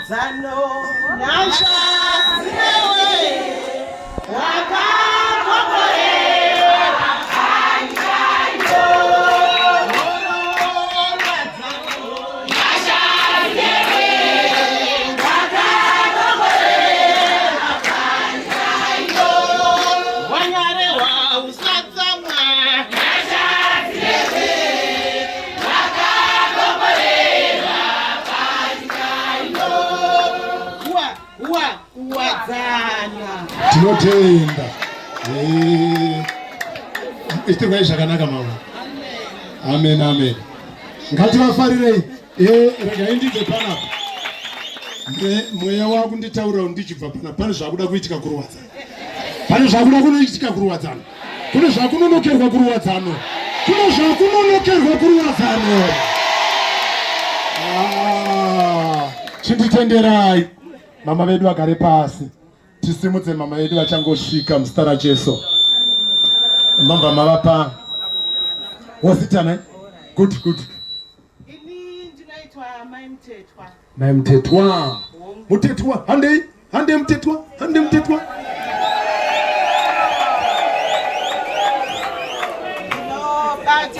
Ruwadzano nyasha dzinewe wakakomborera panyikayo. Ruwadzano nyasha dzinewe wakakomborera panyikayo. Wanyarewa usatsamwa nyasha dzinewe Tinotenda. Eh, itirwai zvakanaka mama. Amen, amen. Ngativafarirei. Eh, regai ndibve panapa. Mweya wakunditaurira kuti ndichibva panapa pane zvakuda kuitika kuruwadzano. Pane zvakuda kunoitika kuruwadzano. Kune zvakunonokerwa kuruwadzano. Kune zvakunonokerwa kuruwadzano. Ah, chinditenderai mama vedu vagare pasi tisimudze mama vedu vachangosvika muzita raJesu. Mabva mavapa wositana. Good, good. Ini ndinoitwa Mai Mutetwa. Mai Mutetwa. Mutetwa, handei, handei Mutetwa, handei Mutetwa.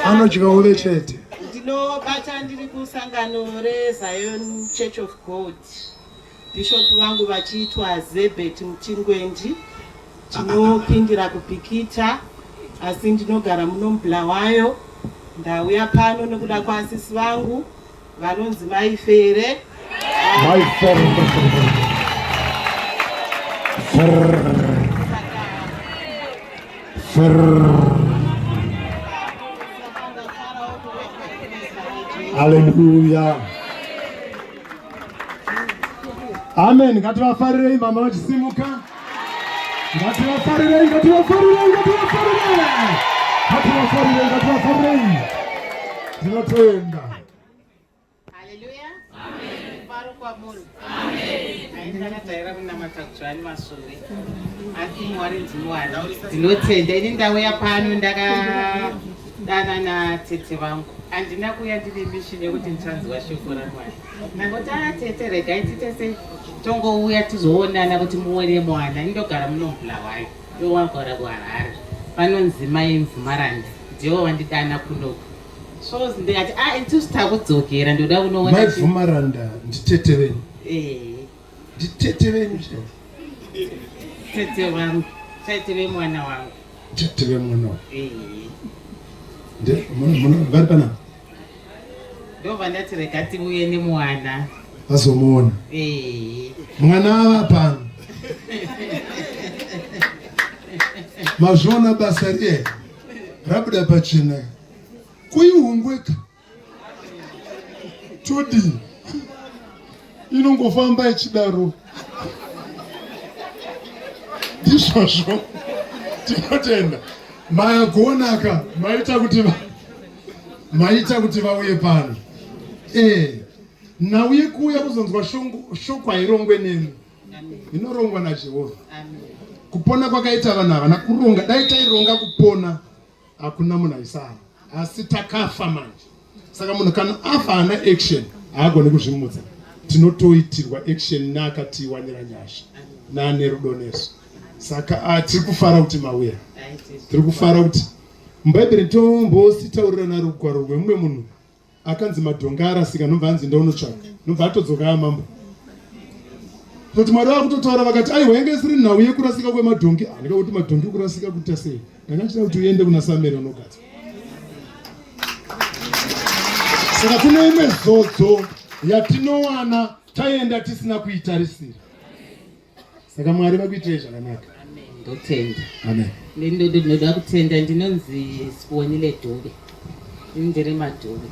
Anodya hove chete. Ndinobata ndiri kusangano reZion Church of God. Bishop vangu vachiitwa Zebet Mutingwendi. Tinopindira kuBikita asi ndinogara muno muBulawayo. Ndauya pano nekuda kwaasisi vangu vanonzi Mai Fere. Mai Fere. Fere. Fere. Hallelujah. Amen. Ngativafarirei mama vachisimuka. Ngativafarirei, ngativafarirei, ngativafarirei. Ngativafarirei, ngativafarirei. Tinotenda. Haleluya. Amen. Mufaro kwamuri. Amen. Ndakataira kunamata kudzvani masure. Asi Mwari ndimwari. Ndinotenda ini ndauya pano ndakadana natete vangu. Handina kuuya ndine mission yekuti ndichanzwa shoko raMwari. Ndangoti ah tete regai tiite sei tongouya tizoonana kuti muone mwana. Ini ndogara muno muBulawayo. Ivo vagara kuHarare. Vanonzi mai Mvumaranda. Ndivo vandidana kunoku. So ndikati ah itusu takudzokera ndoda kunoona. Mai Bvumaranda nditete venyu. Eh. Nditete venyu chaivo. Tete vangu. Tete vemwana wangu. Tete vemwana wangu. Eh. Nde muno vari panapa. Ndobva ndati rega tiuye nemwana. Vazomuona. Eh. Mwana ava pano. Mazviona basa riye rabuda pachena. Kuihungweka todii inongofamba ichidaro ndizvozvo tinotenda magonaka maita kuti maita kuti vauye pano ee nhau yekuuya kuzonzwa shoko hairongwe nemi inorongwa najehovha kupona kwakaita vanhu havana kuronga dai taironga kupona hakuna munhu aisara asi takafa manje saka munhu kana afa haana action haagoni kuzvimutsa tinotoitirwa action neakatiwanira nyasha naane rudo nesu saka ah, tiri kufara kuti mauya tiri kufara kuti mubhaibheri tombositaurirana rugwaro rwemumwe munhu akanzi madhonga arasika nobva anzi ndaunotsvaka nobva atodzoka amambo kuti mwari vakutotaura vakati aiwa yange isiri nhau yekurasika kwemadhongi andika kuti madhongi kurasika kuita sei ndanga ndichida kuti uende kuna sameri unogadza saka kune imwe zodzo yatinowana taenda tisina kuitarisira Saka Mwari vakuitirei zvakanaka. Ndotenda. Amen. Ndinoda kutenda ndinonzi Sibonile Dube. Ini ndiri Madube.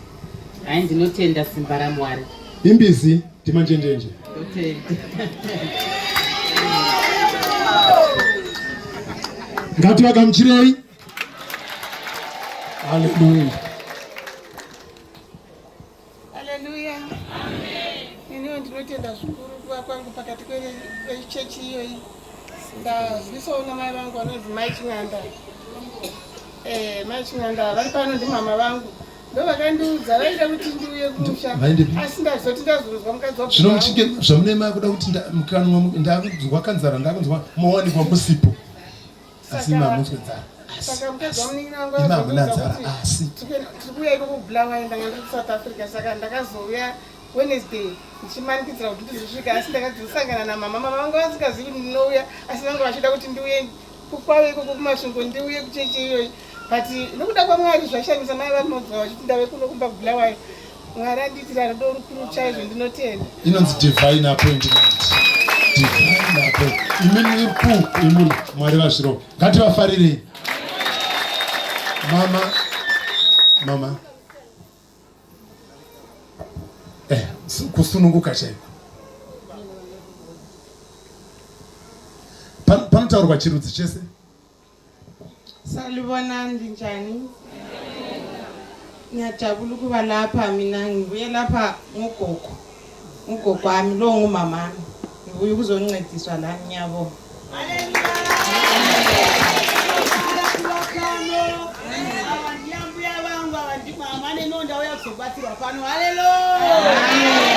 Hai ndinotenda simba raMwari. Imbizi ndimanjenjenje. Ndotenda. Ngativagamuchirei. Hallelujah. Haleluya. Iniwo ndinotenda zvikuru kuva kwangu pakati kwechechi iyoyi. Ndazvisawo namai vangu vanonzi Mai Chin'anda. Eh, Mai Chin'anda vari pano ndimama vangu. Ndovakandiudza vaida kuti ndiuye kumusha asi ndazoti ndazonzwa mukadzi wa Zvino muchinge zvamune makuda kuti mukanwa ndakunzwa kanzara ndakunzwa mowanikwa musipo asi mamunzwe nzara. Saka mukadzi wamunin'ina wangu Imi hamuna nzara asi tiri kuuya ikoko kuBulawayo ndanga ndiri kuSouth Africa saka ndakazouya Wednesday ndichimanikidzira kuti ndizosvika asi ndakazosangana namama mama vanga vasingazivi kuti ndinouya asi vanga vachida kuti ndiuye kwave ikoko kuMasvingo ndiuye kuchechi iyoyi but nokuda kwaMwari zvashamisa mai vanodzwa vachiti ndave kuno kumba kuBulawayo. Mwari andiitira rudo rukuru chaizvo ndinotenda. Inonzi divine appointment. Divine appointment. Imi muri ku imuri Mwari vazviro. Ngativafarirei. Mama mama eh kusununguka chaiko. Panotaurwa chirudzi chese. Salibonani linjani? Ngiyajabula ukuba lapha mina ngibuye lapha ngogogo. Ugogo wami lo ngumamami. Ngibuye ukuzoncediswa la ngiyabonga. Mbuya vangu ava ndimama nenonda uya kuzobatsirwa pano. Haleluya.